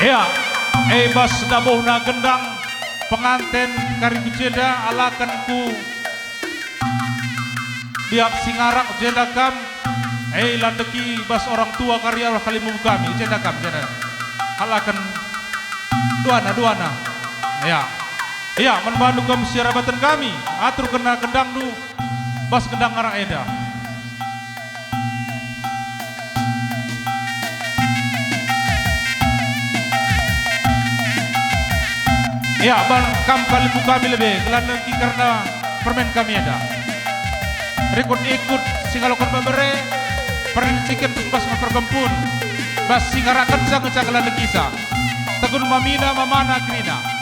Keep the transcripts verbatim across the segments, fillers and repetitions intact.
Ya, e bas dabuhna gendang penganten kari ku jenda alaken ku biak si ngarak jenda kam, e landeki bas orang tua kari arah kalimbubu kami, jenda kam, jenda. Alaken duana, duana. Ya. Ya, man bandu kam si rabaten kami, atur kena gendangndu bas gendang ngarak enda. Ya, bang kam kalimbubu kami lebe, gelah nengki kerna permen kami enda. Rikut-ikut si ngaloken bebere, permen ciken bas perkempun, bas si ngarakenca ngenca gelah nengkisa. Tegun mamina mamana kerina.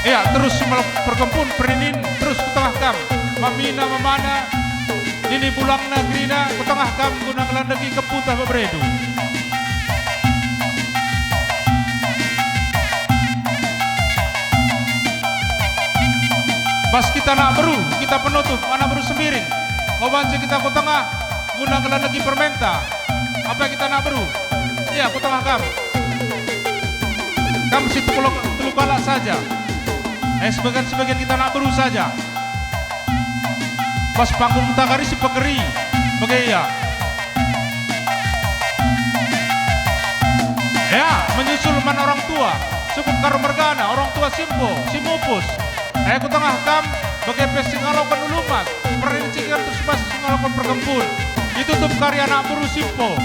Ya, terus si ngaloken perkempun perinin, terus ku tengah kam, mamina mamana, nini bulangna kerina, ku tengah kam guna ngelandeki kempu ntah beberendu. Bas kita anak beru, kita penutup, anak beru Sembiring. Enggo banci kita ku tengah, guna ngelandeki permenta. Apai kita anak beru? Ya, ku tengah kam. Kam si telu, telu kalak saja. Eh, sebagian-sebagian kita anak beru saja. Bas panggung tagari si pekeri, bage ia. Ya, menyusul man orang tua, sukut Karo mergana, orang tua Simpo, si mupus. Eh, ku tengah kam, bage pe si ngaloken ulu emas, pernincikan terus bas si ngaloken perkempun. Itutup kari anak beru Simpo.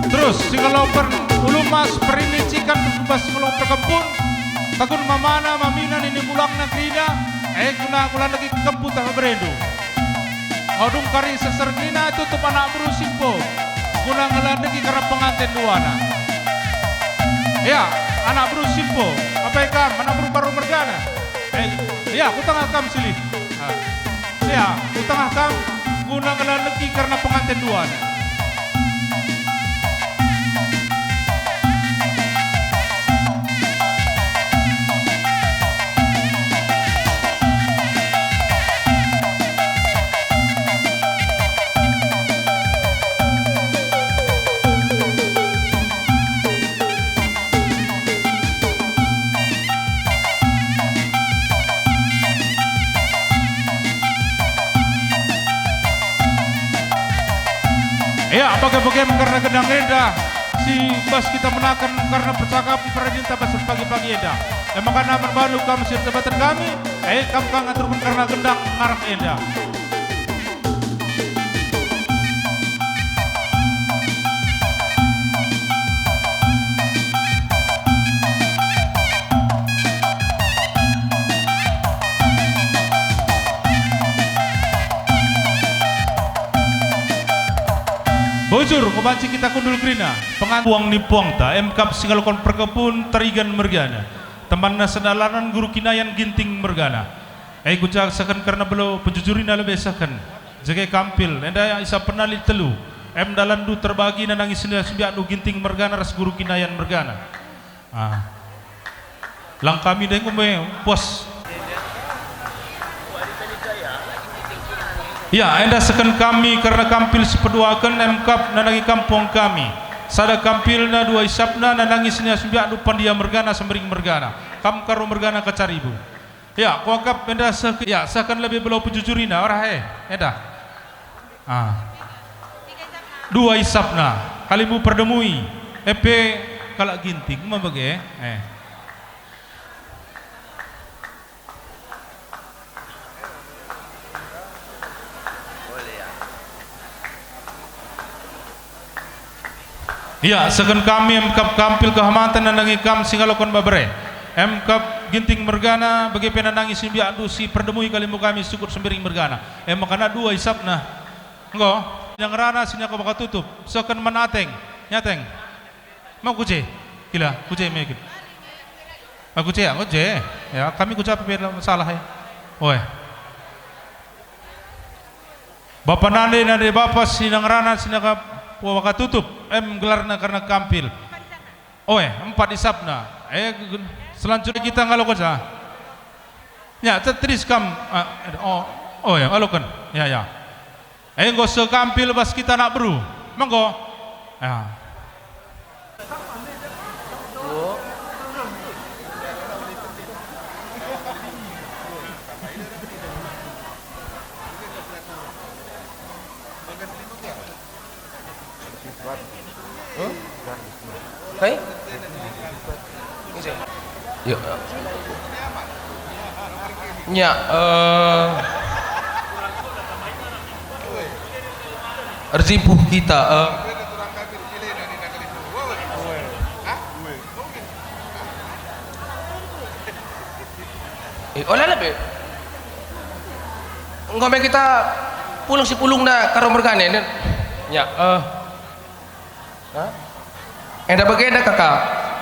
Terus, si ngaloken ulu emas, pernincikan terus bas si ngaloken perkempun, tegun mamana, mamina, nini bulangna kerina, e guna kulandeki kempu ntah beberendu. Odung kari seser kerina tutup anak beru Simpo, guna ngelandeki kerna penganten duana. Ya, anak beru Simpo, apai kam, anak beru Karo mergana? Eh, ya, ku tengah kam, Silih. Ah. Ya, ku tengah kam, guna ngelandeki kerna penganten duana. Ya, bage-bage kerna gendang enda si bas kita menaken kerna percakapen peradinta bas pagi-pagi enda. E maka man bandu kam si erjabatan kami, e kam ka ngaturken kerna gendang ngarak enda. Bujur, enggo banci kita kundul kerina, pengan-, puang ni puangta, emkap si ngaloken perkempun Tarigan mergana, temanna sedalanan Guru Kinayan Ginting mergana. E kucaksaken kerna belo pejujurina lebe sehken. Jage kampil, enda isapna lit telu. Em dalanndu terbagi nandangi senina sembiakndu Ginting mergana ras Guru Kinayan mergana. Ah. Lang kami ndai nggo me, puas. Ya, enda sehken kami kerna kampil si peduaken, emkap nandangi kam puang kami. Sada kampilna, dua isapna, nandangi senina sembiakndu Pandia mergana, Sembiring mergana. Kam Karo mergana kacaribu. Ya, kuakap enda seh-, ya, sehken lebe belo pejujurina, arah e, enda. Ah. Dua isapna, kalimbubu Perdemui, e pe kalak Ginting, ma bage, eh. Ya, sehken kami emkap kampil kehamaten nandangi kam si ngaloken bebere. Emkap Ginting mergana, bage pe nandangi sembiakndu si Perdemui kalimbubu kami sukut Sembiring mergana. E maka dua isapna. Enggo. Ngerana si naka baka tutup, seken man Ateng, Ateng. Mau ku je? Kila, ku je me kin. Ah, ku je, ku je. Ya, kami ku je pe la masalah ya. Oe. Bapa nande, nande bapa si ngerana si naka baka tutup, em gelarna kerna kampil. Oe, empat isapna. Eh, selanjutnya kita ngaloken sa. Ya, te-, tedis kam, ah, oh, oe, ngaloken. Ya, ya. Enggo sekampil bas kita anak beru. Menggo. Ya. Kai? Ise? Yuk. Nya, eh, erjimpuh kita, eh. Eh, ola lebe. Enggo me kita pulung si pulungna Karo mergana, nen. Nya, eh. Ha? Enda bagenda kaka,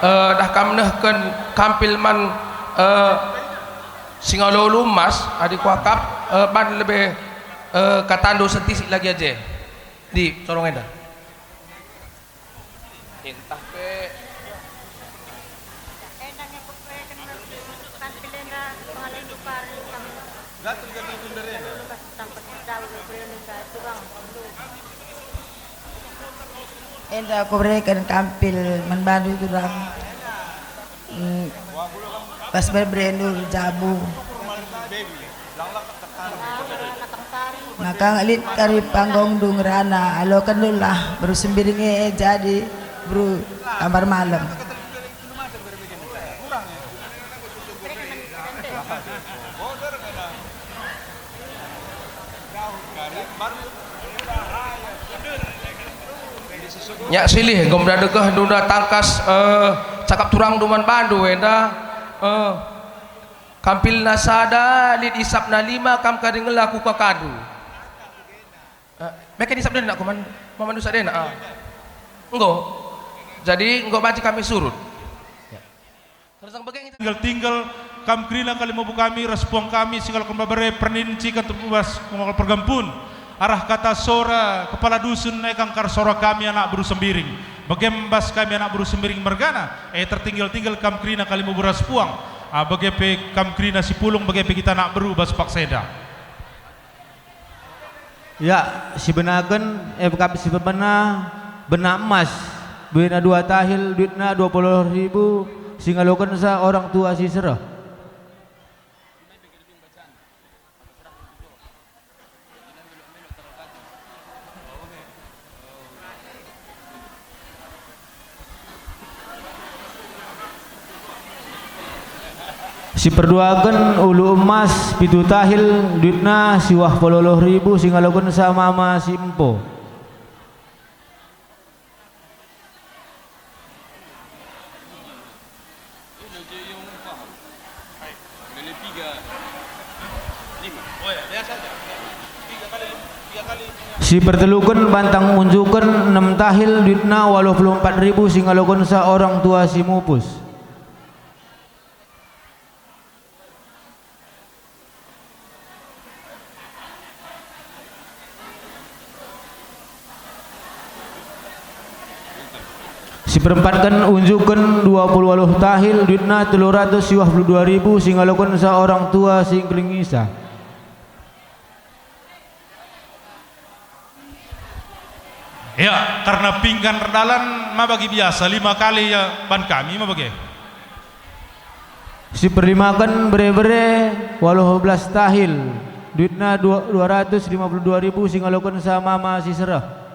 eh, dah kam nehken kampil man, eh, Singalo Ulu Emas, adi kuakap, eh, ban lebe, eh, katandu sentisik lagi aje. Di, sorong enda. Entah pe. Enda kubereken kampil man bandu turang, mm, bas berbere-berendu jabu. Maka lit kari panggongndu ngerana, alokenndulah beru Sembiring e jadi beru Kambar Malem. Nya silih, enggo menda degeh ndunda tangkas, eh, cakap turangndu man bandu enda, eh, kampilna sada, lit isapna lima, kam kari ngela ku kakandu. Eh, beken isap dena aku man, man dusa dena, ah. Enggo. Jadi, enggo banci kami surut. Ya. Kerna bage kita tinggal-tinggal kam kerina kalimubu kami ras puang kami si ngaloken bebere pernin cikan tebubas ku ngaloken pergempun. Arah kata sora kepala dusun e kangkar sora kami anak beru Sembiring. Bage bas kami anak beru Sembiring mergana, e tertinggal-tinggal kam kerina kalimubu ras puang. Ah, bage pe kam kerina si pulung, bage pe kita anak beru bas paksa enda. Ya, sibenaken, e kap si pemena, bena emas, buena dua tahil, duitna dua puluh ribu, si ngalokensa orang tua si sereh. Si perduaken ulu emas pitu tahil, duitna siwah puluh ribu, si ngalokensa mama si empo. Si perteluken bantang unjuken enem tahil, duitna waluh puluh empat ribu, si ngalokensa orang tua si mupus. Si perempatken unjuken dua puluh waluh tahil, duitna telu ratus siwah puluh dua ribu, si ngalokensa orang tua si engkelingisa. Ya, karna pinggan erdalan ma bagi biasa lima kali ya ban kami ma bage. Si perlimaken bere-bere waluh belas tahil, duitna dua, dua ratus lima puluh dua ribu, si ngalokensa mama si sereh.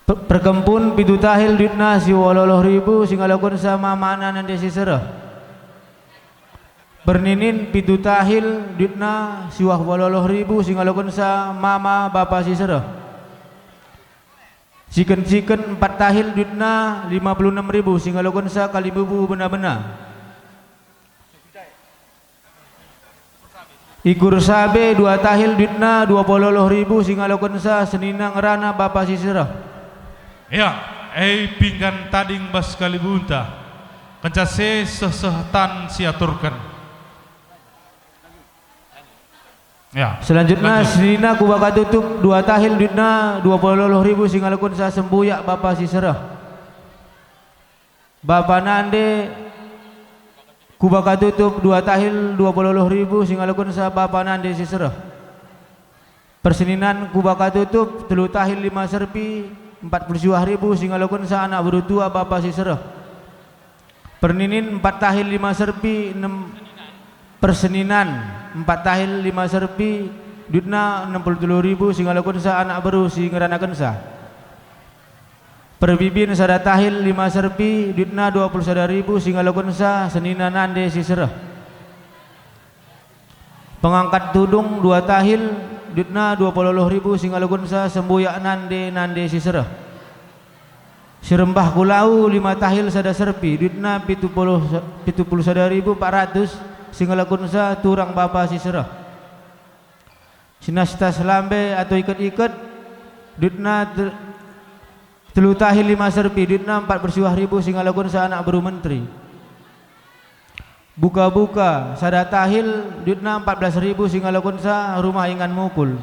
Pe-, perkempun pitu tahil, duitna siwah puluh ribu, si ngalokensa mamana nande si sereh. Perninin pitu tahil, duitna siwah puluh ribu, si ngalokensa mama bapa si sereh. Ciken-ciken empat tahil, duitna lima puluh enem ribu, si ngalokensa kalimubu bena-bena. Ikur Sabe dua tahil duitna dua puluh ribu si ngalokensa senina ngerana bapa si sereh. Ya, e pinggan tading bas kalibunta, kenca seh seh tan si aturken. Ya. Selanjutna, lanjut. Senina Kubaka Tutup dua tahil duitna dua puluh ribu si ngalokensa sembuyak bapa si sereh. Bapa nande Kubaka Tutup dua tahil dua puluh ribu si ngalokensa bapa nande si sereh. Perseninan Kubaka Tutup telu tahil lima serpi empat puluh siwah ribu si ngalokensa anak beru tua bapa si sereh. Perninin empat tahil lima serpi enem, perseninan empat tahil lima serpi duitna enem puluh telu ribu si ngalokensa anak beru si ngeranakensa. Perbibin sada tahil lima serpi, duitna dua puluh sada ribu si ngalokensa senina nande si sereh. Pengangkat tudung dua tahil, duitna dua puluh ribu si ngalokensa sembuyak nande-nande si sereh. Si rembah ku lau lima tahil sada serpi, duitna pitu puluh, pitu puluh sada ribu empat ratus si ngalokensa turang bapa si sereh. Sinas-tas lambe atau iket-iket, duitna te-, telu tahil lima serpi, duitna empat puluh siwah ribu si ngalokensa anak beru menteri. Buka-buka, sada tahil, duitna empat belas ribu si ngalokensa rumah ingan mukul.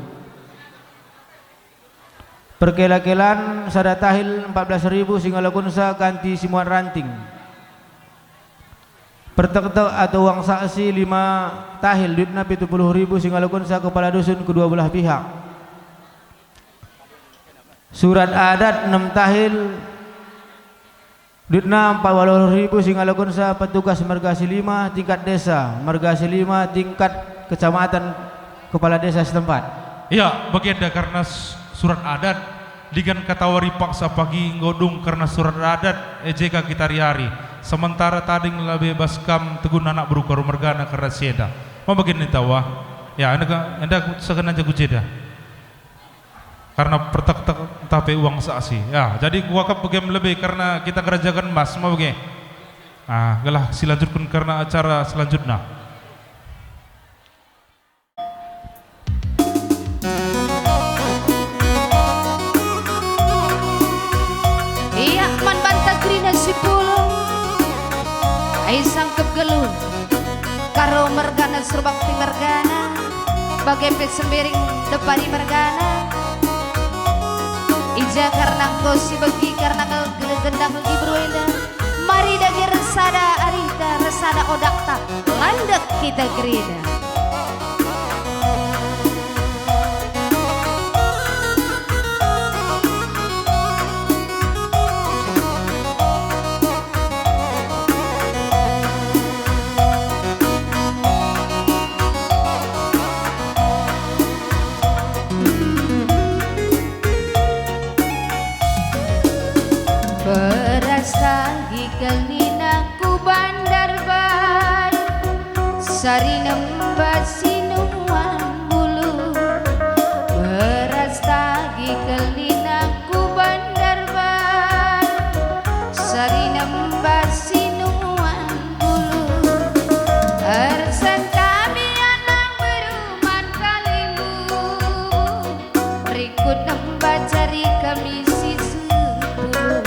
Perkela-kelan, sada tahil, empat belas ribu si ngalokensa ganti si muat ranting. Pertektek atau uang saksi lima tahil, duitna pitu puluh ribu si ngalokensa kepala dusun kedua belah pihak. Surat adat enem tahil, duitna empat puluh ribu si ngalokensa petugas marga si lima tingkat desa, marga si lima tingkat kecamatan, kepala desa setempat. Ya, bagenda kerna s-, surat adat, digan katawari paksa pagi enggo dung kerna surat adat, e je ka kita ari-ari. Sementara tading labe bas kam tegun anak beru karu mergana kerna si enda. Ma bagenda tawa? Ya, enda ka, enda ku-, sehen aja ku jeda. Kerna pertektek ntah pe uang saksi. Ya, jadi kuakap bage lebe kerna kita ngerajaken mas, ma bage. Ah, gelah silanjutken kerna acara selanjutna. Ia man banta kerina si pulung, ai sangkep geluh, Karo mergana, Surbakti mergana, bage pe Sembiring Depari mergana. I ja kerna enggo si begi kerna ngel-, ngel-, gendang begi beru enda. Mari dage ersada arihta, ersada odakta, landek kita kerina. Beras tagi kel nina ku Bandarbaru, sari nemba si nuan bulu. Beras tagi kel nina ku Bandarbaru, sari nemba si nuan bulu. Ersen kami anak beru man kalimbubu, rikut nemba jari kami si sepuluh.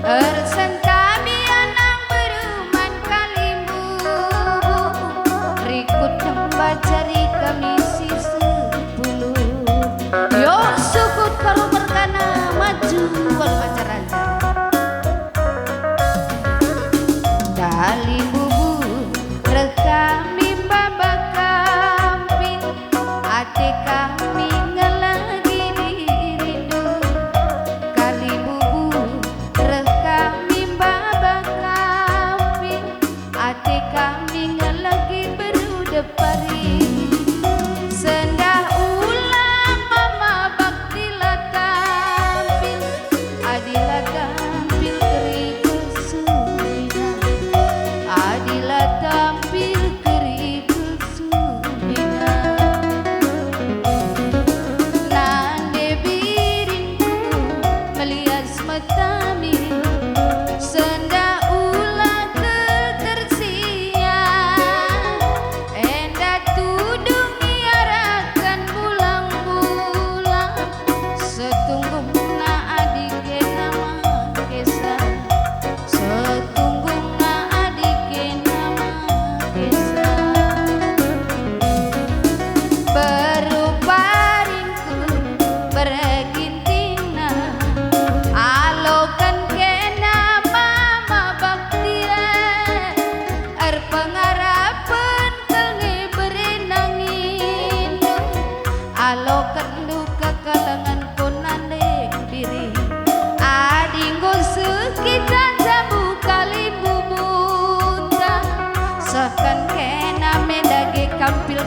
Ersen kami anak beru man kalimbubu, rikut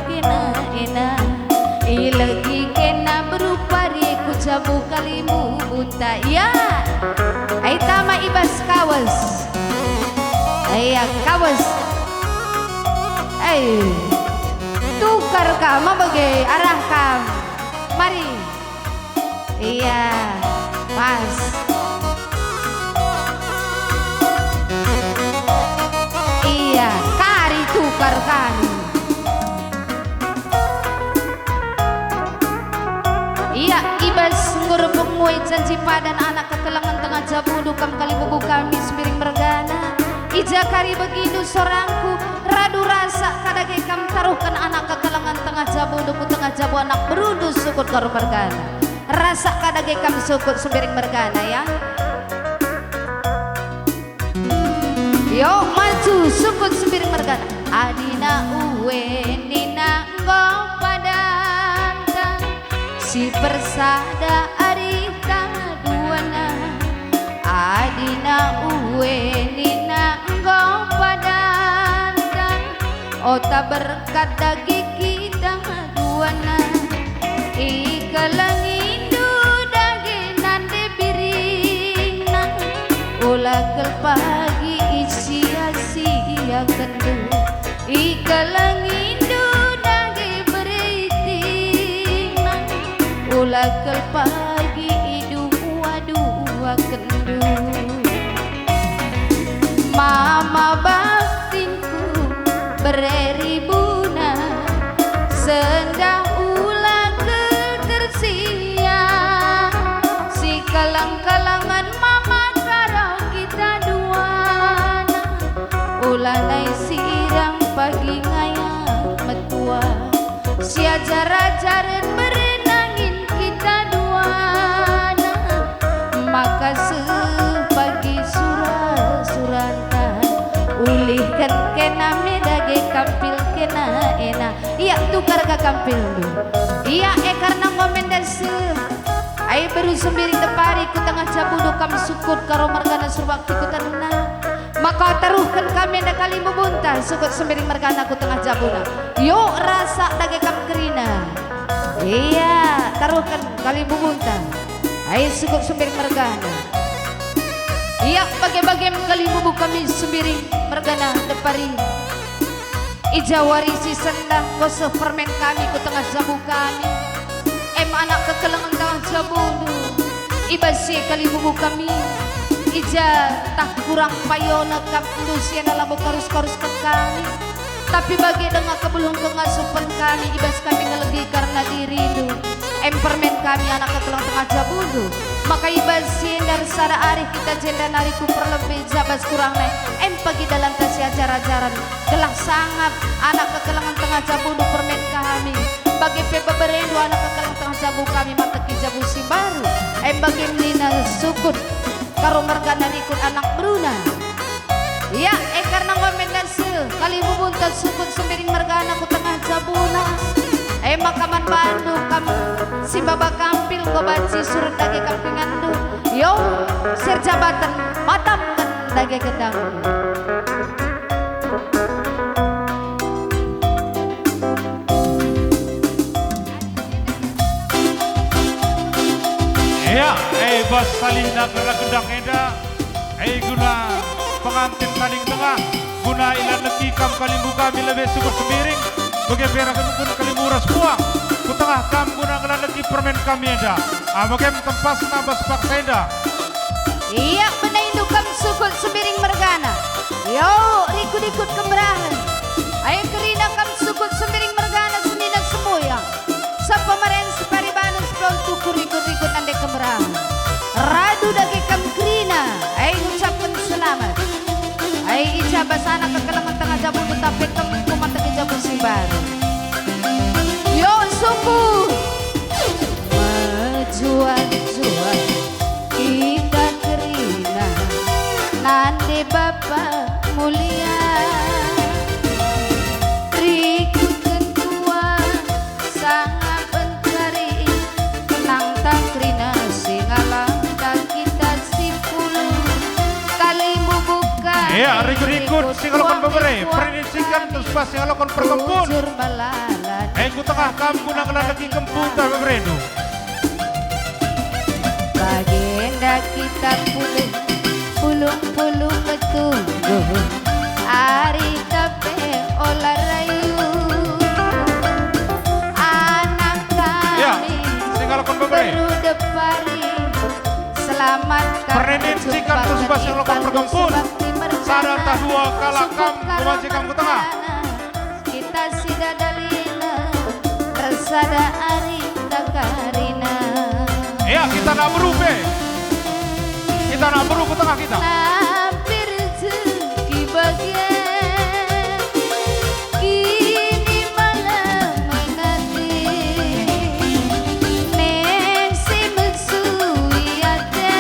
Kena ena, ilegi kena berupa rie ku jabu kalimbubu ta. Ya, ai tama i bas kawes. Ai ya, kawes. Ai, tukar kam, ma bage arah kam. Mari. Iya, pas. Iya, kari tukar kari. Iya, i bas nggo rembuk muai janji padan anak kekelengen tengah jabundu kam kalimbubu kami Sembiring mergana. I ja kari begindu sorangku, radu rasa ka dage kam taruhken anak kekelengen tengah jabundu ku tengah jabu anak berundu sukut karu mergana. Rasa ka dage kam sukut Sembiring mergana, ya. Yo, maju sukut Sembiring mergana. Adina ue nina enggo padanta, si persada arihta duana. Adina ue nina enggo padanta, ota berkat dage kita duana. Ikelengindu dage nande biringna, ola kal pagi isia-siakenndu. Ikelengindu dage beritingna, ola kal pagi idua-duakenndu. Mama baktingku bere ribuna, sendah ula kal tersia. Si keleng-kelengen mama karo kita duana, ula nai sirang pagi ngayah metua. Siajar-ajaren berenangin kita duana, maka seh pagi sura-suranta. Ulihken kena me dage kampil kena ena. Ia tukar ka kampilndu. Ia e karna ngomen dase. Ai beru Sembiring depari ku tengah jabundu kam sukut karo mergana surbakti ku tenna. Maka taruhken kami enda kalimbubunta sukut Sembiring mergana ku tengah jabuna. Yo rasa dage kam kerina. Ia, taruhken kalimbubunta. Ai sukut Sembiring mergana. Ia, bage-bagem kalimbubu kami Sembiring mergana depari. I ja wari si sendah enggo seh permen kami ku tengah jabu kami. Em anak kekelengen tengah jabundu. I bas si e kalimbubundu kami. I ja tah kurang payona kam ndu si enda labo karus-karusken kami. Tapi bage denga kebeluhen kengasupen kami i bas kami ngelegi karna dirindu. Em permen kami anak kekelengen tengah jabundu. Maka i bas si enda ersada arih kita jenda nari ku perlebe jabas kurangna. Em pagi dalanta siajar-ajaren. Gelah sangap anak kekelengen tengah jabundu permen kami, bage pe beberendu anak kekelengen tengah jabu kami manteki jabu si mbaru. Em bage menina sukut karo mergana rikut anak beruna. Ia, e karna ngomen dase, kalimbubunta sukut Sembiring mergana ku tengah jabuna. E maka man bandu kam si maba kampil enggo banci surut dage kam kenganndu. Yo, serjabaten, matamken dage gendang. Ya, e bas salihna kerna gendang enda, e guna pengantin tading tengah, guna ilaneki kam kalimbubu kami lebe sukut Sembiring, bage pe rasa nungkun kalimbubu ras puang, ku tengah kam guna ngelaneki permen kami enda, ah, bage me tempasna bas paksa enda. Ia, benaindu kam sukut Sembiring mergana. Yo, rikut-rikut kemberahen. Ai kerina kam sukut Sembiring mergana senina semuya. Sapa maren separi bana sepulon tukur rikut-rikut nande kemberahen. Radu dage kam kerina. Ai ngucapken selamat. Ai i ja bas anak kekelengen tengah jabu tetap pe tempu manteki jabu si mbaru. Yo, sungguh. Mejuah-juah kita kerina nande Bapa mulia. Rikutken tua sanga pencari, kenang ta kerina si ngalah ta kita si pulung. Kalimbubu kami Ya, rikut-rikut si ngaloken bebere, pernincikan terus pas si ngaloken perkempun. Bujur melala. Eh, ku tengah kam guna ngelandeki kempu ntah beberendu. Bagenda kita pulung, pulung-pulung metunggung, ari tepe ola rayu. Anak kami. Ya, si ngaloken bebere. Beru depari. Selamat kami. Pernincikan terus pas si ngaloken perkempun. Sada ntah dua kalak kam, ku banci kam ku tengah. Kita si dadalina, ersada ari takarina. Ya, kita anak beru pe. Kita anak beru ku tengah kita. Nampir rezeki bage, kini malam menanti. Neng si mesui ate,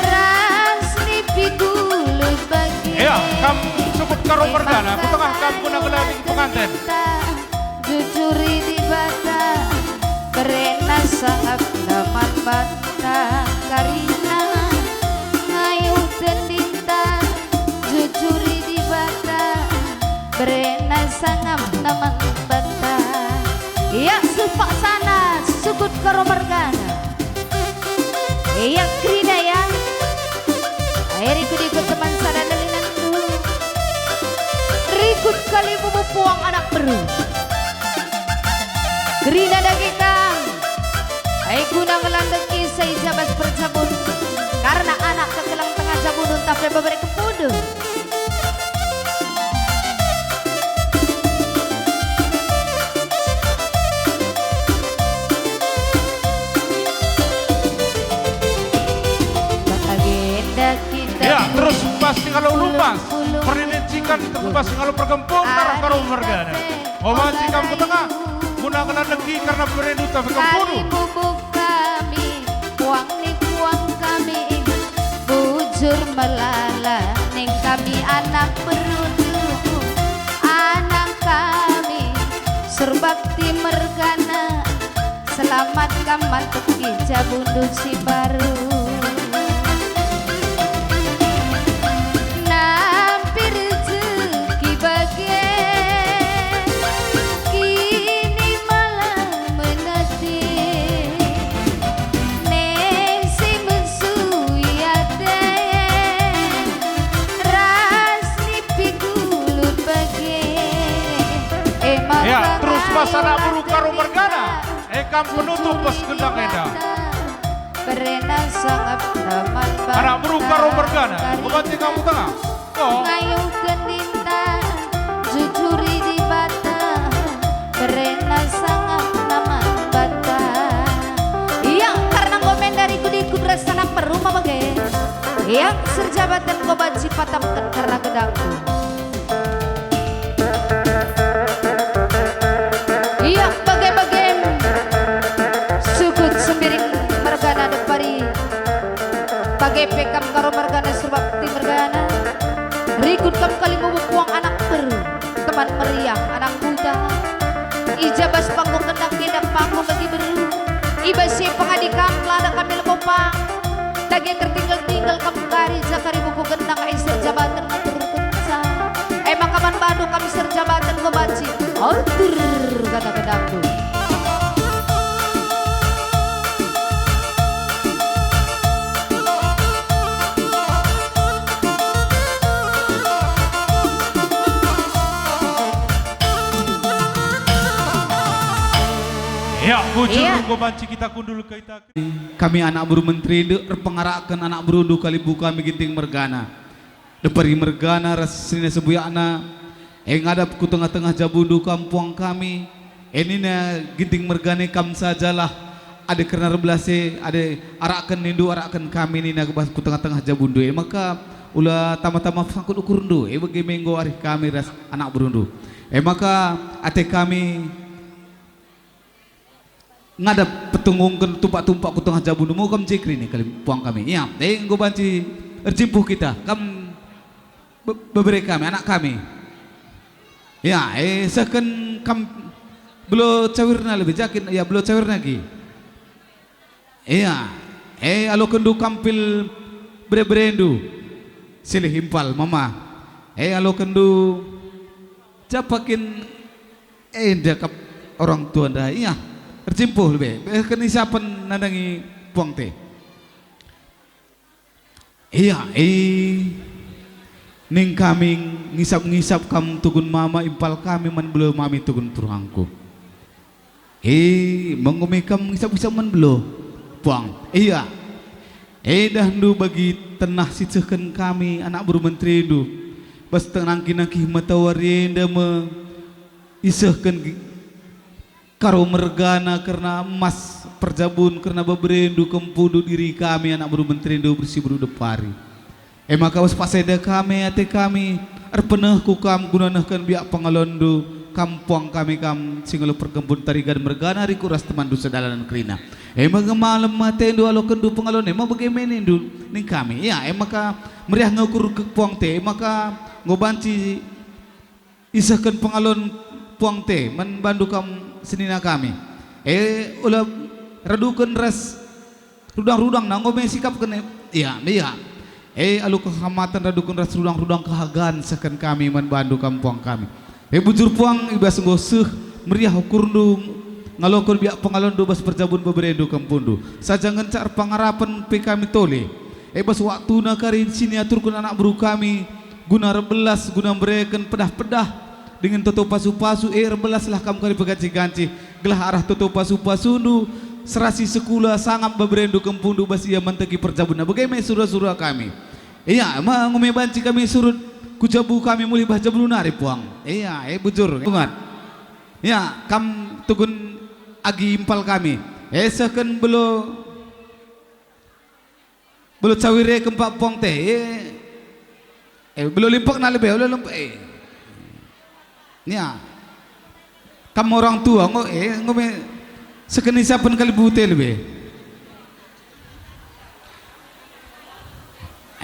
ras nipi gulut bage. Ya, kam sukut karo mergana, ku tengah kam guna ngelandeki penganten. Jujuri Dibata, berena sangap neman banta karina. Ngayuh tendinta, jujuri Dibata, berena sangap neman banta. Ya, supak sana, sukut karo mergana. Ia kerina ya. Rikut-ikut teman sada nelinandu. Rikut kalimu mepuang anak beru. Kerina dage kam. Ai guna ngelandeki sa i jabas perjabun. Karena anak kekelang tengah jabun ntah pe bebere kempundu. Bagenda kita. Ya, terus pas si ngalo lumpas. Pernincikan terus pas si ngalo perkempun, arah karo mergana. Obat si kam ku tengah. Guna ngelandeki karena beberendu tapi kempundu. Kali bubuk kami, puang ni puang kami, bujur melala ning kami anak beru, anak kami, Surbakti mergana, selamat kam manteki jabundu si baru. Nampir rezeki bage, kini malah menanti. Neng si mesui ate, ras nipi gulut bage. E maka. Ya, terus pas anak beru karo mergana. E kam penutup pas gendang enda. Berena sangap neman. Anak beru karo mergana. Banta. Obat si kam ku tengah. Ngayuh kendinta, jujuri Dibata, berena sangap neman banta. Ia, karena enggo menda rikut-ikut ras anak beru ma bage. Ia, serjabaten enggo banci patapken karena gedangku. Ia, bage-bagem, sukut Sembiring mergana depari. Bage pe kam karo mergana Surbakti mergana. Rikut kam kalimu mepuang anak beru, teman meriah anak kuta. I jabas panggung gendang enda panggung bagi beru. I bas si pengadi kam lada kami lebo pang. Dage tertinggal-tinggal kam kari jakari buku gendang ai serjabaten ngaturkenca. E maka man bandu kami serjabaten enggo banci. Atur kata kedangku. Ya, bujur. Iya. Enggo banci kita kundul kita. Kami anak beru menteri ndek erpengarakken anak berundu kalibu kami Ginting mergana. Depari mergana ras senina sebuyakna, e ngadap ku tengah-tengah jabundu kam puang kami, e nina Ginting mergana kam sajalah, adi kerna erbelas e, adi arakken nindu arakken kami nina ku bas ku tengah-tengah jabundu e, maka ula tama-tama sangkut ukurndu, e bage me enggo arih kami ras anak berundu. E maka ate kami ngadap petungungken tumpak-tumpak ku tengah jabundu, kam jekri ni kali puang kami. Ia, e, enggo banci erjimpuh kita. Kam be-, bebere kami, anak kami. Ia, e, sehken kam belo cawirna lebih jakin, ia, belo cawirna gi. Ia, e, alokenndu kam pil bere-berendu. Silih impal, mama. E, alokenndu, japakin enda kap orang tua ndai, ia, erjimpuh lebe, eh, kenisapen nandangi puang te. Ia, e, ning kami ngisap-ngisap kam tugun mama impal kami man belo mami tugun turangku. E, menggo me kam ngisap-ngisap man belo, puang. Ia. Edahndu bagi tenah si cehken kami anak beru menterindu. Bas tenangki-nangki matawari enda me isehken gi-, karo mergana kerna emas perjabun kerna beberendu kempundu diri kami anak beru menterindu bersi beru depari. E maka bas paksa enda kami, ate kami, erpeneh ku kam guna nehken biak pengalonndu, kam puang kami kam si ngelo perkempun tarigan mergana riku ras temanndu sedalanen kerina. E maka malem atendu alokenndu pengalon e, ma bage me nindu ning kami. Ia, e maka meriah nge ukur ke puang te, e maka enggo banci isehken pengalon puang te man bandu kam senina kami. E, ula raduken ras rudang-rudang na enggo me sikapken e. Ia, ia. E, alu kehamaten raduken ras rudang-rudang kehagan sehken kami man bandu kam puang kami. E, bujur puang, i bas enggo seh meriah ukurndu ngaloken biak pengalonndu bas perjabun beberendu kempundu. Saja ngenca erpengarapen pe kami tole. E, bas waktuna kari si niaturken anak beru kami, guna erbelas, guna mbereken pedah-pedah dingen toto pasu-pasu, e, erbelaslah kam kari peganci-ganci, gelah arah toto pasu-pasundu serasi sekula sangap beberendu kempundu bas ia manteki perjabunna. Bage me sura-sura kami. Ia, ma enggo me banci kami surut ku jabu kami mulih bas jabundu nari puang. Ia, e, bujur. Bungat. Ia, kam tugun agi impal kami. E, sehken belo Belo cawir e kempak puang te, e. E, belo limpekna lebe, belo limpek, e. Nia. Kam orang tua, enggo, e, enggo me sekeni sapen kalimbu te lebe.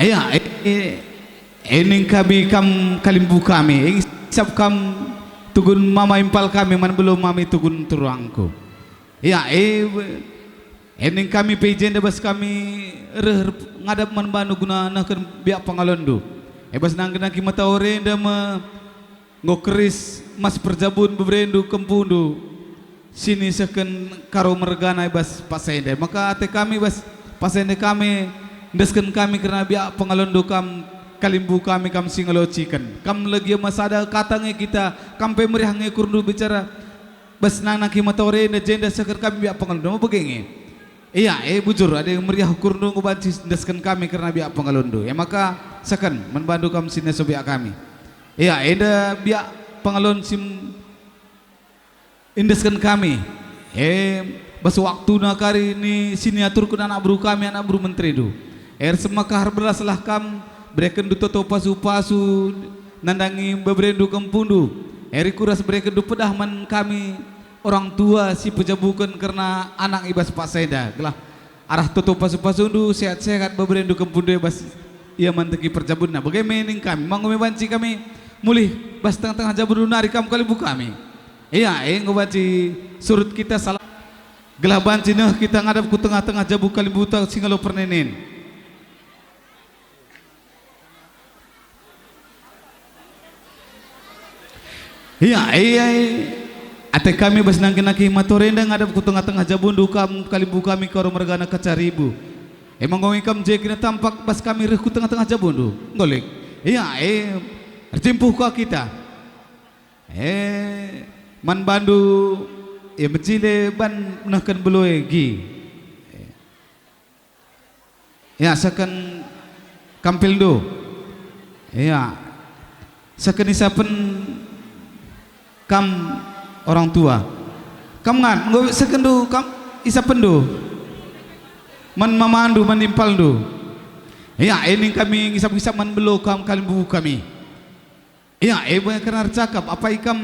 Aya, e, e, e ning kami kam kalimbu kami, e, isap kam tugun mama impal kami man belo mami tugun turangku. Ia, e, e ning kami pe i jenda bas kami reh ngadap man bandu guna nehken biak pengalonndu. E bas nangkih-nangkih matawari enda me enggo keris mas perjabun beberendu kempundu si nisehken karo mergana i bas paksa enda. Maka ate kami bas paksa enda kami endesken kami kerna biak pengalonndu kam kalimbu kami kam si ngelociken. Kam legi me sada kata nge kita, kam pe meriah nge ukurndu bicara. Bas nangkih matawari enda jenda sehken kami biak pengalonndu, ma bage nge? Ia, e, bujur, adi meriah ukurndu enggo banci endesken kami kerna biak pengalonndu. E maka sehken man bandu kam si neso biak kami. Ia, enda biak pengalon si m-, endesken kami. E, bas waktuna kari ni si niaturken anak beru kami, anak beru menterindu. E, ersemekah erbelaslah kam, berekenndu toto pasu-pasu nandangi beberendu kempundu. E, rikuras berekenndu pedah man kami orang tua si pejabuken kerna anak i bas paksa enda, gelah arah toto pasu-pasundu sehat-sehat beberendu kempundu e bas ia manteki perjabunna. Bage me ning kami, ma enggo me banci kami mulih bas tengah-tengah jabundu nari kam kalimbu kami. Ia, e, enggo banci surut kita salah, gelah banci neh kita ngadap ku tengah-tengah jabu kalimbuta si ngalo perninin. Ia, ia, ate kami bas nangkih-nangkih matawari enda ngadap ku tengah-tengah jabundu kam kalimbu kami karo mergana kacaribu. E maka enggo kam je kina tampak bas kami reh ku tengah-tengah jabundu. Enggo lit. Ia, e, erjimpuh ka kita. E, man bandu, e, mejile ban nehken belo e gi. Ya, seken kampilndu. Ya. Seken isapen kam orang tua. Kam ngat, enggo sekenndu kam isapenndu. Man mamandu, man impalndu. Ya, e ning kami ngisap-ngisap man belo kam kalimbubu kami. Ya, e buaya kerna ercakap, apai kam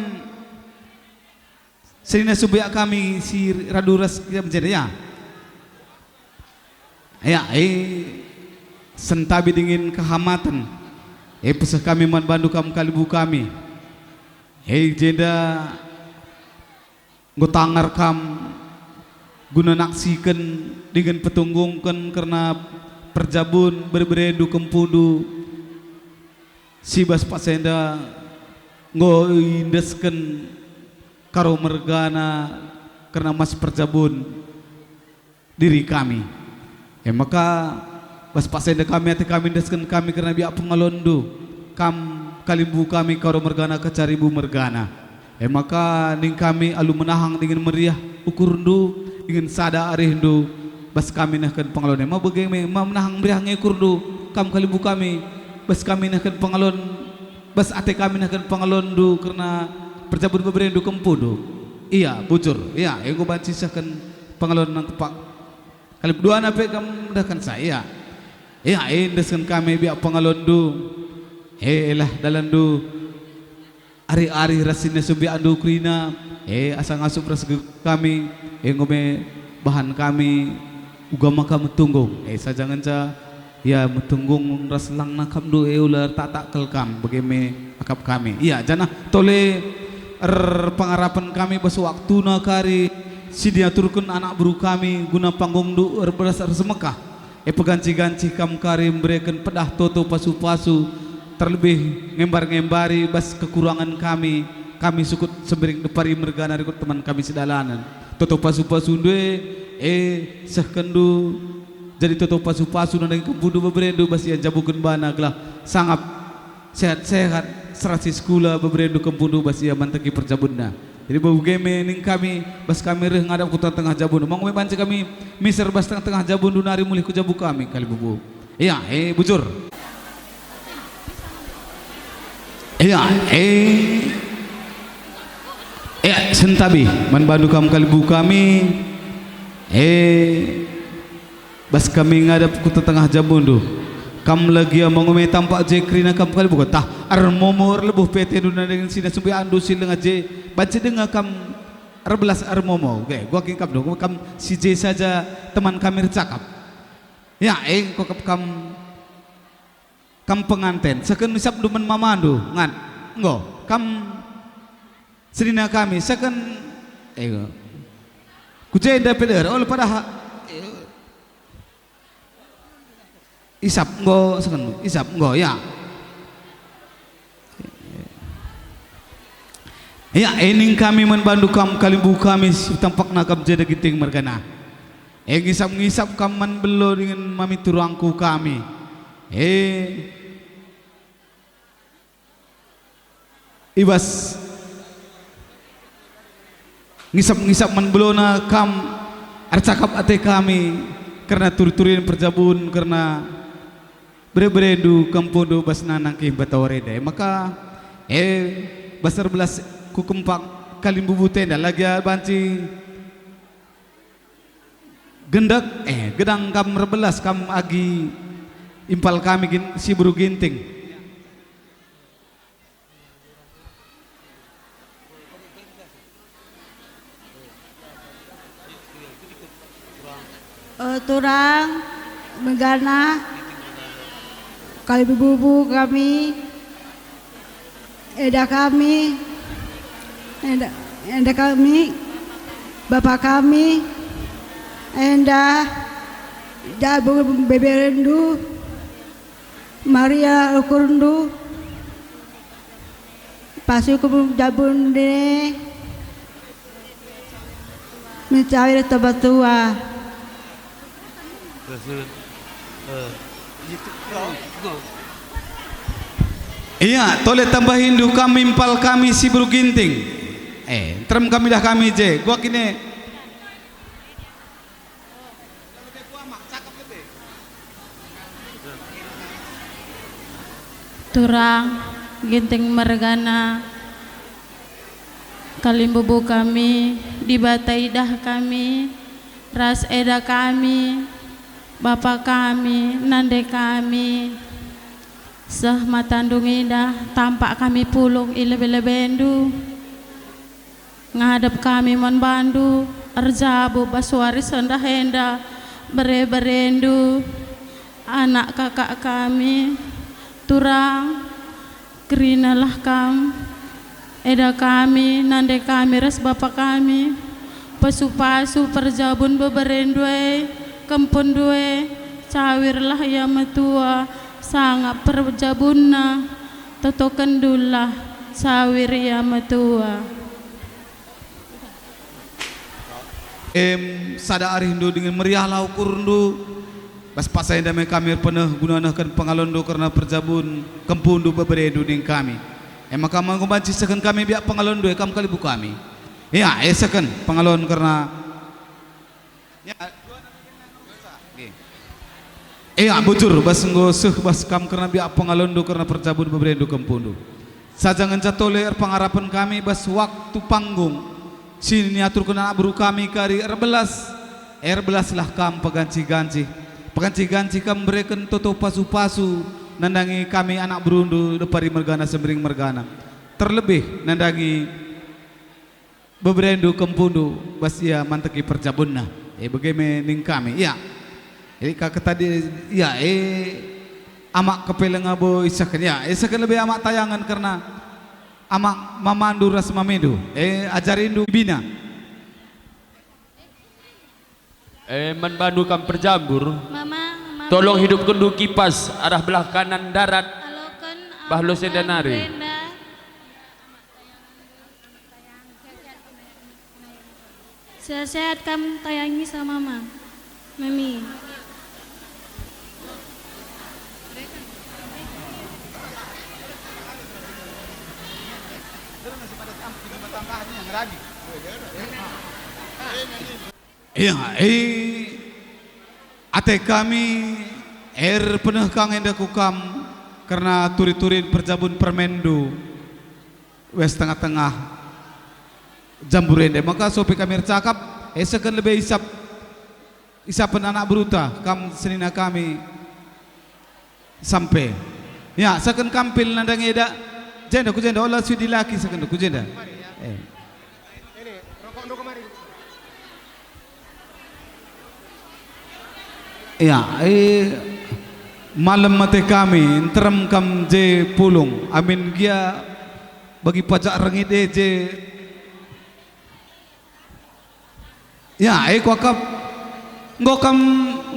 senina subeak kami si radu ras kita menceda, ya? Ya, e, sentabi dingen kehamaten. E, peseh kami man bandu kam kalimbubu kami. E, jenda enggo tangar kam guna naksiken dingen petunggungken kerna perjabun bere-berendu kempundu Si bas paksa enda enggo iendesken Karo mergana kerna mas perjabun diri kami. E maka, bas paksa enda kami, ate kami endesken kami kerna biak pengalonndu, kam kalimbubu kami Karo mergana, Kacaribu mergana. E maka ning kami alu menahang dingen meriah ukurndu, dingen sada arihndu bas kami nehken pengalon. E maka bage me, ma menahang meriah nge ukurndu, kam kalimbubu kami, bas kami nehken pengalon, bas ate kami nehken pengalonndu kerna perjabun beberendu kempundu. Ia, bujur, ia, enggo banci sehken pengalon nangkepak. Kalimbubu duana pe kam nehken sa, ia. Ia, endesken kami biak pengalonndu. He, elah dalanndu. Ari-ari ras si nisembiakndu kerina, e, asa ngasup ras ge-, kami, enggo me bahan kami uga maka metunggung. E, saja ngenca, ia, metunggung ras langna akapndu, e, ula ertaktak kal kam, bage me akap kami. Ia, janah tole erpengarapen kami bas waktuna kari si diaturken anak beru kami guna panggungndu erbelas ersemekah. E, peganci-ganci kam kari mbereken pedah toto pasu-pasu, terlebih ngembar-ngembari bas kekurangen kami, kami sukut Sembiring Depari mergana rikut teman kami sedalanen. Toto pasu-pasundu e, e, sehkenndu jadi toto pasu-pasu nandangi kempundu beberendu bas ia njabuken bana gelah sangap sehat-sehat, serasi sekula beberendu kempundu bas ia manteki perjabunna. Jadi bage me ning kami, bas kami reh ngadap ku tengah-tengah jabundu. Maka me banci kami miser bas tengah-tengah jabundu nari mulih ku jabu kami, kalimbubu. Ia, e, bujur. Ia, e. Ia, sentabi, man bandu kam kalimbubu kami. E, Bas kami ngadap ku tengah-tengah jabundu. Kam la gia maka me tampak je kerina kam kalimbubu, tah ermomo erlebuh pe atendu nandangi si nisembiakndu si langa je, banci denga kam erbelas ermomo. Ge, gua kin kam do, kam si je saja teman kami ercakap. Ya, enggo akap kam, kam penganten, sehken isapndu man mamandu, ngan. Enggo, kam senina kami, sehken, eh, ku jenda pe der, ol pada ha-, isap enggo, sehken, isap enggo, ya. Ya, e ning kami man bandu kam kalimbubu kami si tampakna kam jenda Ginting mergana. E ngisap-ngisap kam man belo dingen mami turangku kami. E, i bas ngisap-ngisap man belona kam ercakap ate kami kerna turi-turin perjabun, kerna bere-berendu, kempundu bas nangkih bata wari ndai. Maka, e, bas erbelas ku kempak kalimbubu tenda, la gia banci gendek, eh, gedang kam erbelas kam agi impal kami gin-, si beru Ginting. Eh, turang, mergana, kalimbubu kami, eda kami, enda, enda kami, bapa kami, enda, jabu beberendu, Maria ukurndu, pasu ku jabundu, mencawir toba tua. Ia, tole tambahindu kami impal kami si beru Ginting. Eh, nterem kami dah kami je. Gua kine. Turang, Ginting mergana, kalimbubu kami, Dibata idah kami, ras eda kami, bapa kami, nande kami, seh matandu ngidah, tampak kami pulung i lebe-lebendu. Ngadap kami man bandu, erjabu bas wari sendah enda, bere-berendu, anak kakak kami, turang, kerinalah kam, eda kami, nande kami ras bapa kami, pasu-pasu perjabun beberendu e, kempundu e, cawirlah ia metua, sangap perjabunna, Totokenndulah sawir ia metua. Em, sada arihndu dingen meriahlah ukurndu. Bas paksa enda me kami erpeneh guna nehken pengalonndu kerna perjabun kempundu beberendu ning kami. E maka enggo banci sehken kami biak pengalonndu, e kam kalimbubu kami. Ya, e sehken pengalon kerna. Ya. Nggih. Ia, bujur, bas enggo seh bas kam kerna biak pengalonndu kerna perjabun beberendu kempundu. Saja ngenca tole erpengarapen kami bas waktu panggung si niaturken anak beru kami kari erbelas, erbelaslah kam peganci-ganci. Peganci-ganci kam mereken toto pasu-pasu nandangi kami anak berundu depari mergana sembering mergana. Terlebih nandangi beberendu kempundu bas ia manteki perjabunna. E, bage me ning kami. Ia. Jadi ka ketadi, ia, e, amak kepeleng abo isahken, ia, isahken lebe amak tayangen kerna amak mamandu ras mamendu. E, ajarindu bina. E, man bandu kam perjambur. Mama, mama. Tolong hidupkenndu kipas arah belah kanan darat. Aloken bah los enda nari. Enda. Sehat-sehat kam tayangi sama Mama. Mami. Ia, e, ate kami erpeneh ka nge enda ku kam kerna turi-turin perjabun permenndu. Wes tengah-tengah jambur ende maka sopi kami ercakap, e sehken lebe isap, isapen anak beruta, kam senina kami sampe. Ya, sehken kam pil nandangi eda. Jenda, ku jenda, ola suit dilaki sehken ku jenda. Eh. Ya, eh, malem ate kami, nterem kam je pulung, amin gia bagi pajak rengit e je. Ya, e kuakap, enggo kam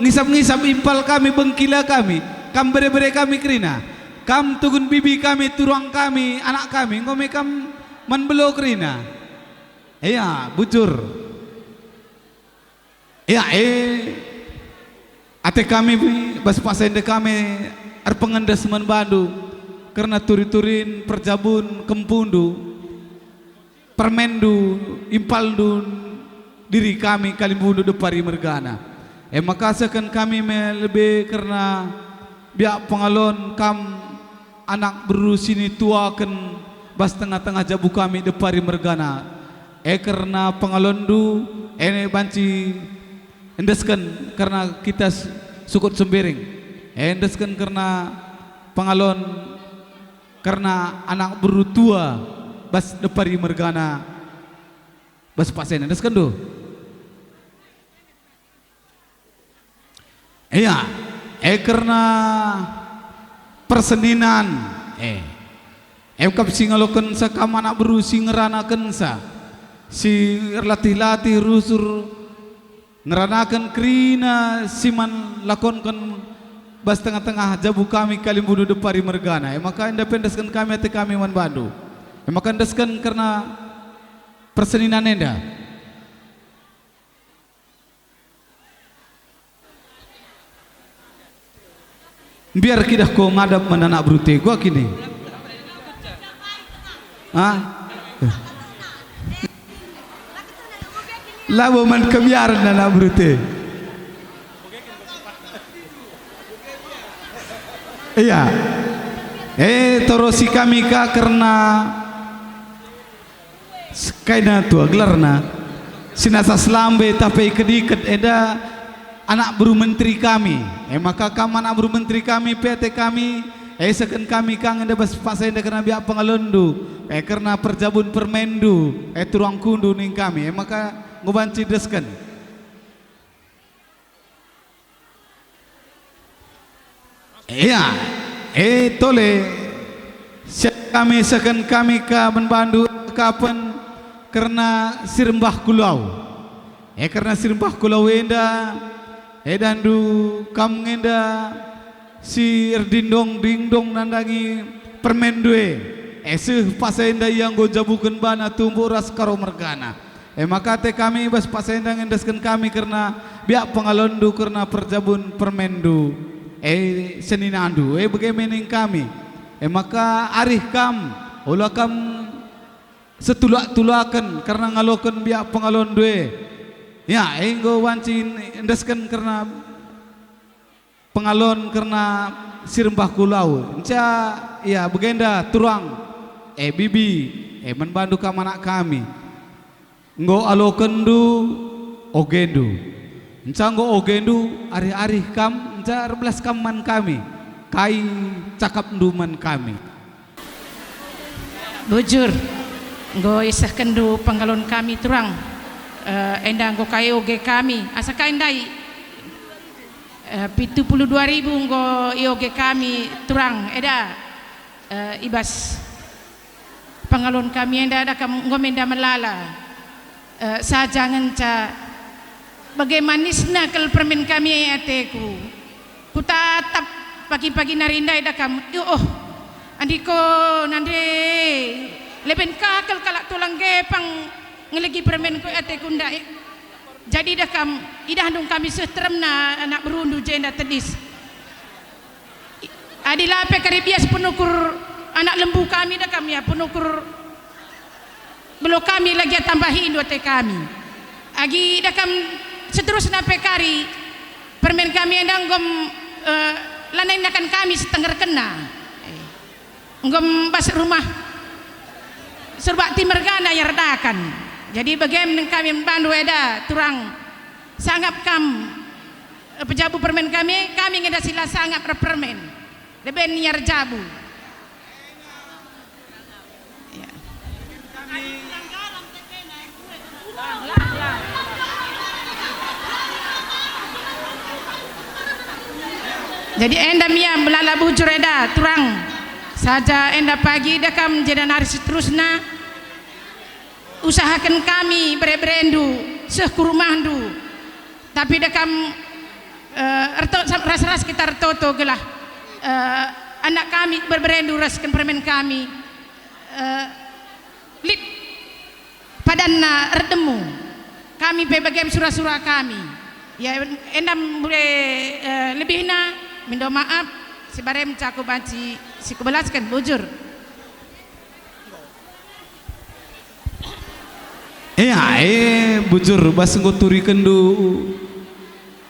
ngisap-ngisap impal kami, bengkila kami, kam bere-bere kami kerina, kam tugun bibi kami, turuang kami, anak kami, enggo me kam man belo kerina. Ya, bujur. Ya, e, ate kami bas paksa enda kami erpengendes man bandu kerna turi-turin perjabun kempundu, permenndu, impalndu, diri kami kalimbundu depari mergana. E maka sehken kami me lebe kerna biak pengalon kam anak beru si nituaken bas tengah-tengah jabu kami depari mergana. E kerna pengalonndu, e banci endesken kerna kita s-, sukut sembiring. E endesken kerna pengalon kerna anak beru tua bas depari mergana bas paksa enda. Endeskenndu. Ia, e kerna perseninan, e. Em kap si ngalokensa kam anak beru si ngeranakensa, si erlatih-latih rusur ngeranaken kerina si man lakonken bas tengah-tengah jabu kami kalimbundu depari mergana. E maka enda pe endesken kami ate kami man bandu. E maka endesken kerna perseninan enda. Mbiar kidah ko ngadap man anak berute, gua kini. Ah? Labo man kebiaren anak berute. Iya. Eh, torosi kami ka kerna Kaina tua gelarna, si nasa selambe tah pe iket-iket enda anak beru menteri kami. E maka kam anak beru menteri kami, P T kami, e isehken kami ka nge enda bas paksa enda kerna biak pengalonndu, e kerna perjabun permenndu, e turuangkundu ning kami. E maka enggo banci desken. Ia, e tole, siap kami isehken kami ka man bandu kapen kerna si rembah kulau. E kerna si rembah kulau enda, edahndu kam nge enda si erdindong-dindong nandangi permenndu e, e seh pas enda ia enggo njabuken bana tumbuk ras Karo mergana. E maka ate kami bas pas enda ngendesken kami kerna biak pengalonndu kerna perjabun permenndu, e seninandu, e bage me ning kami. E maka arih kam, ola kam setulak-tulaken kerna ngaloken biak pengalonndu e. Ya, enggo banci endesken kerna pengalon kerna si rembah ku lau. Nca, ya, bagenda turang, e bibi, e man bandu kam anak kami. Enggo alokenndu ogendu. Nca enggo ogendu, arih-arih kam, nca erbelas kam man kami. Kai cakapndu man kami? Bujur, enggo isehkenndu penggalon kami turang, eh, enda enggo ka ioge kami. Asa kai ndai, eh, pitu puluh dua ribu enggo ioge kami turang, eda, eh, i bas penggalon kami enda, eda kam enggo me enda melala. Eh, saja ngenca bage manisna kal permen kami e ateku. Kutatap pagi-pagi nari ndai eda kam, yo, oh, andiko, nande, leben ka kal kalak tulang ge pang ngelegi permenku e ateku ndai. Jadi eda kam, idahndu kami seh teremna anak berundu jenda tedis. Adi la pe kari bias penukur anak lembu kami eda kam ya, penukur belo kami lagi tambahindu ate kami. Agi eda kam seterusna pe kari permen kami enda enggom, eh, lanai nakan kami setenggerkenna. Eh, enggom bas rumah Surbakti mergana iardakan. Jadi bagem neng kami bandu eda turang sangap kam. Pejabu permen kami, kami nge eda si la sangap erpermen. Leben ia erjabu. Ya. Jadi enda me ia melala bujur eda turang. Saja enda pagi eda kam jenda nari seterusna. Usahaken kami bere-berendu seh ku rumahndu. Tapi eda kam, eh, erto-, sam-, ras-ras kita ertoto gelah, eh, anak kami bere-berendu ras ken permen kami, eh, lit padanna erdemu. Kami pe bagem sura-sura kami. Ya, enda mbue, eh, lebihna, mindo maap, si barem caku banci si kubelasken, bujur. Ea, e, bujur, bas enggo turikenndu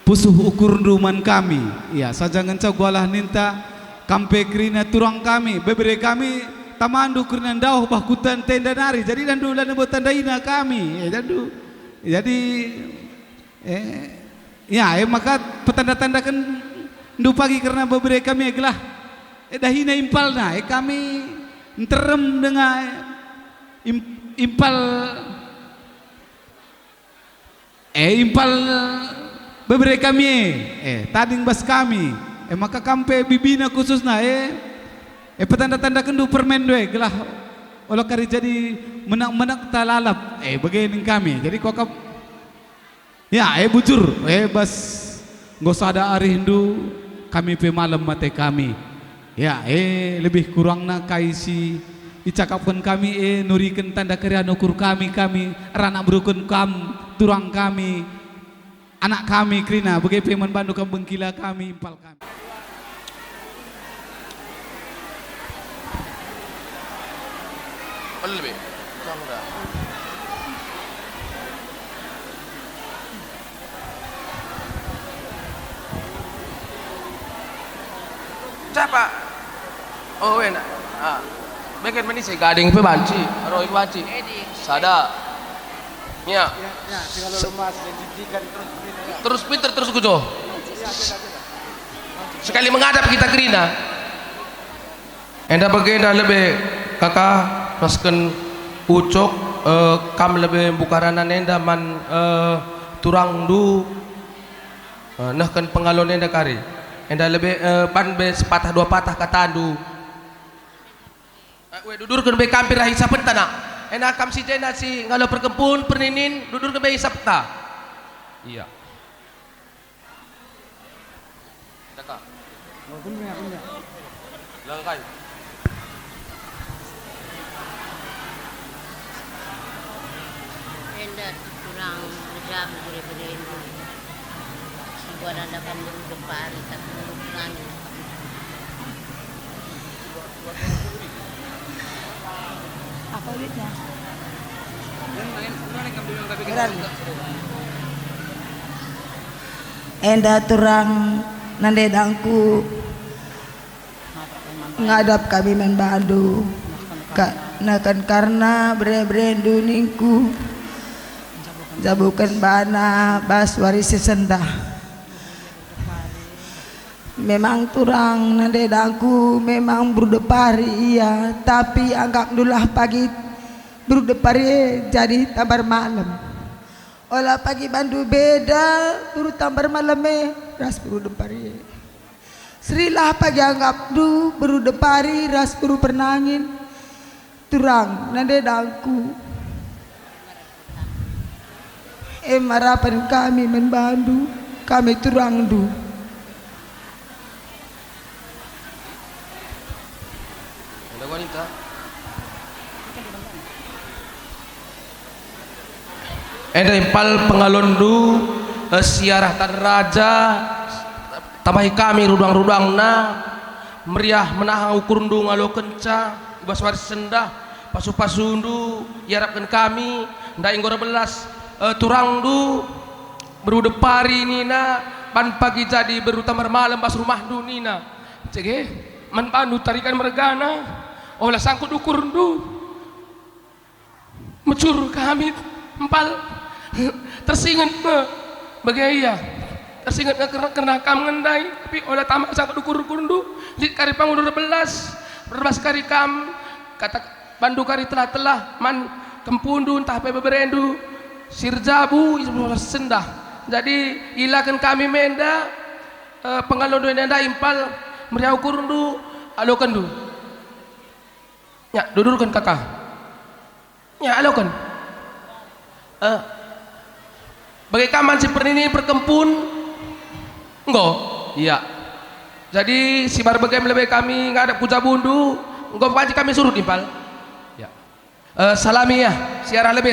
pusuh ukurndu man kami. Ia, saja ngenca gualah ninta, kam pe kerina turang kami, bebere kami, tamandu kerina ndauh bah kuta ntenda nari. Jadi idahndu la labo tandaina kami. E, idahndu. Jadi, Eh, ya, e maka petanda-tandaken ndu pagi kerna bebere kami e gelah, eh, dahina impalna, eh, kami nterem denga, eh, im-, impal, eh, impal bebere kami e, eh, tading bas kami, eh, maka kam pe bibina khususna, eh, eh, petanda-tandaken ndu permenndu e gelah ola kari jadi menek-menekta lalap, eh, bage ning kami. Jadi kuakap Ya, e bujur, e bas enggo sada arihndu, kami pe malem ate kami. Ya, e lebih kurangna kai si icakapken kami, e nuriken tanda keriahen ukur kami, kami eranak beruken kam, turang kami, anak kami kerina, bage pe man bandu kam bengkila kami, impal kami. Lebih. Siapa? Oh, enak. Ah. Beken meni si gading pe banci, roi pe banci. Sada. Ya. Ya, ya, tinggal lemas, jadi tiga terus pinter, ya. Terus pinter, terus kujo. Ya, beda, beda. Sekali menghadap kita kerina. Enda bagenda lebe kaka rasken ucok, eh, kam lebe mbuka ranan enda man, eh, turangndu, eh, nehken pengalon enda kari. Enda lebe, eh, ban be sepatah dua patah katandu. Eh, we, dudurken be kam pe rahi isapenta, nak. Enda kam si jenda si ngalo perkempun, perninin, dudurken be isapenta. Iya. Daka. Langkai. Turang mejam bere-bere si buat adapan dulu depari, tapi menurut langit. Apa duitnya? Enda turang nande dangku ngadap kami man bandu. Ka, neken karna bere-berendu ningku, jabuken bana bas wari si sendah. Memang turang nande dangku, memang beru depari ia, tapi anggapndulah pagi beru depari e jadi tambar malem. Ola pagi bandu beda beru tambar malem e ras beru depari e. Serilah pagi anggapndu beru depari ras beru pernangin. Turang nande dangku. E marapen kami man bandu, kami turangndu. Enda wanita. Enda impal pengalonndu, eh, si arah Tan Raja, tambahi kami rudang-rudangna, meriah menahang ukurndu ngalokenca i bas wari sendah, pasu-pasundu iarapken kami, ndai enggo erbelas, eh, turangndu, beru depari nina, ban pagi jadi beru tambar malem bas rumahndu nina. Cege, man bandu tarikan mergana, ola sangkut ukurndu. Mecur kami, impal. Tersinget nge bage ia. Tersinget nge kerna, kerna kam ngendai, tapi ola tama sangkut ukur-ukurndu. Lit kari pangulo erbelas, erbelas kari kam, kata bandu kari telah-telah man kempundu ntah pe beberendu si erjabu i bas sendah. Jadi ilaken kami menda, eh, pengalonndu enda impal meriah ukurndu, alokenndu. Nya, dudurken kaka. Nya, aloken. Eh, bage ka man si pernini perkempun? Enggo. Iya. Jadi, si bar bage lebe kami ngadap ku jabundu, enggo banci kami surut impal. Ya. Eh, salami ya, si arah lebe